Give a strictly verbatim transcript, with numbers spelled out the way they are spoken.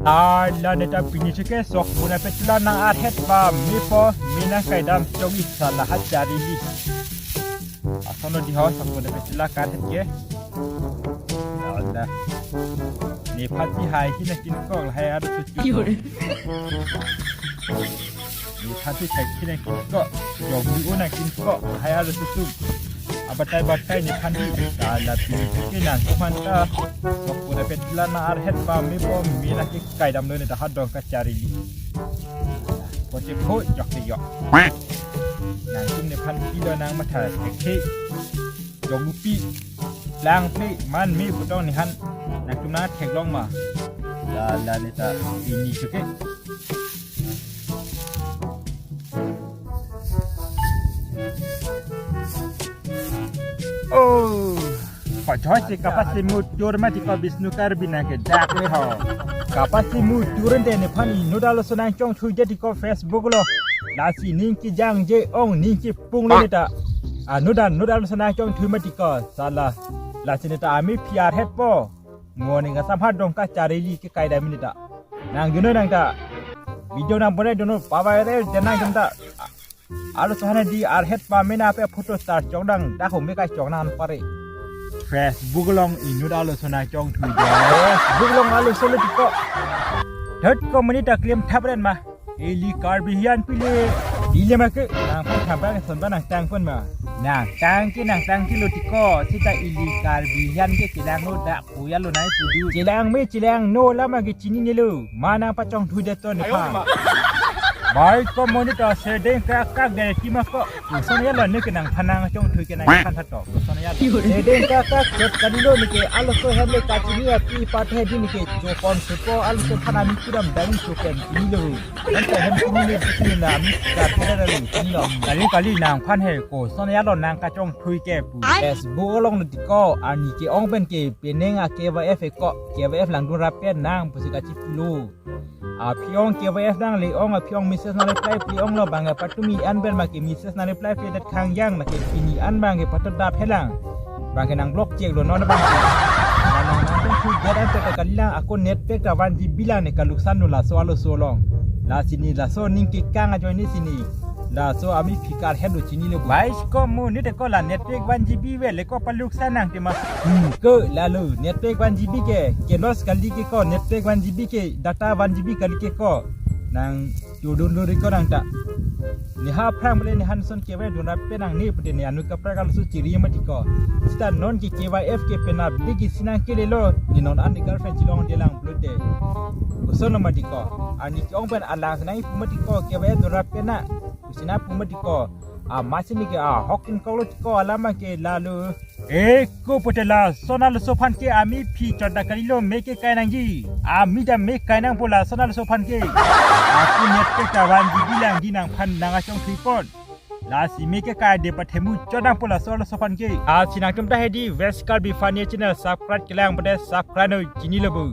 Ar la neta pini cheke sokpun apet chula nang arhet ba mepo, me nang kaidam chok-i sala ha charili. Ason lo di ho sokpun apet chula karhet ke. Ada. Nephan si hai hi nangkinkok, hai ada susu. Nephan si hai hi nangkinkok. Jong di o nangkinkok, hai ada susu. Abatai batai nephan si. Ala pini ke nang kuman ta. Sokpun apet chula nang arhet ba mepo, me nang kikaidam lo neta ha dong kacharili. Koche ko jok te yok. Nangtum nephan pilo nang matha thekthek. Jong lupi, lang ple, man me putong nephan. Nangtum nang theklong ma. La la neta pini cheke. Oh, pajoi si kapasi mutur mati ko Bisnu Karbi nang ke dak le ho. Kapasi mutur ente nephan inut arloso nangchongthui jati ko Facebook lo. Lasi ning kejangje ong ning kepung lo neta. Anut anut arloso nangchongthui mati ko sala. Lasi neta amephi arhet po. Mo ning kasam ha dong kacharili kikaidam neta. Nang juno nang ta. Video nang bonai juno paviral janang jam ta. Arloso hana di arhet ba mena pe photo star chong dang da home ka chong nan pare. Facebook along inut arloso nangchongthui de. Facebook along arloso lo tiko. Dot com mani ta claim thap ren ma. Ili Karbi hian pile. Pile ma ke nangphan thap ba son ba nangtang pon ma. Nangtang ke nangtang ke lo tiko. Sita ili Karbi hian ke kelang lo da. Uya lo nai pudu. Chelang me chelang no lama ke chinine lo. Ma nang pachongthui det ton nephan. Bai ko monit ta sedeng kak kak de tima ko. Koson ya lo ne ke nangphan nangchongthui ke nangphan tha to. Koson ya lo. Sedeng kak kak chot kali lo ne ke arloso hem le kachini api pathe di ne ke chopon supo arloso phan ami kudam dang choken chini lo. Nang ta hem chini le chini la ami ka thera lo chini lo. Kali kali nangphan he koson ya lo nangkachongthui ke pu. Facebook along lo tiko arni ke-ong pen ke penang a K Y F e ko, K Y F langdun rap pen nang pusi kachipulo. Aphi ong K Y F dang le-ong, aphi ong message nang reply ple-ong lo bang patumi an pen bang ke message nang reply ple dat khangjang bang ke pini an bang ke patot dap helang. Bang ke nang block chek lo non bang ke. Nang nang nang tu get an pen kalilang ako net pack ta one G B lang ne kaluksan lo laso arloso along. Lasi ne laso ning kekang ajoine si ne. Laso amephi karhet lo chini lo. Bai ko monit ko la net pack one G B ve le ko paluksan nang tema. Hmm, ke lalo net pack one G B ke, ke loss kali ke ko, net pack one G B ke, data one G B kali ke ko. Nang tu dun lo ko nang ta. Ne ha phrang bele ne han son K Y F dun rap pen nang ne pute ne anu kapra kal su chiri mati ko. Sita non ke K Y F ke penap di ke sinang ke le lo, ne non an ne girlfriend chilong de lang blote. Koson lo mati ko. Arni ke-ong pen alang nang pu mati ko, K Y F dun rap pen na. Kusina pu mati ko. A masi ne ke a hokin kok lo tiko alama ke lalo. Eko pute lason arloso aphan ke amephi chot da kali lo me kekai nangji. Ami ta me kai nangpo lason arloso aphan ke. Ako net pack ta one G B lang di nangphan nangkachongthui pon. Lasi me kekai de pathemu chot nangpo lason arloso aphan ke. Lasi nangtum ta hedi West Karbi Funny Channel subscribe kelang pute subscribe no chini lo bu.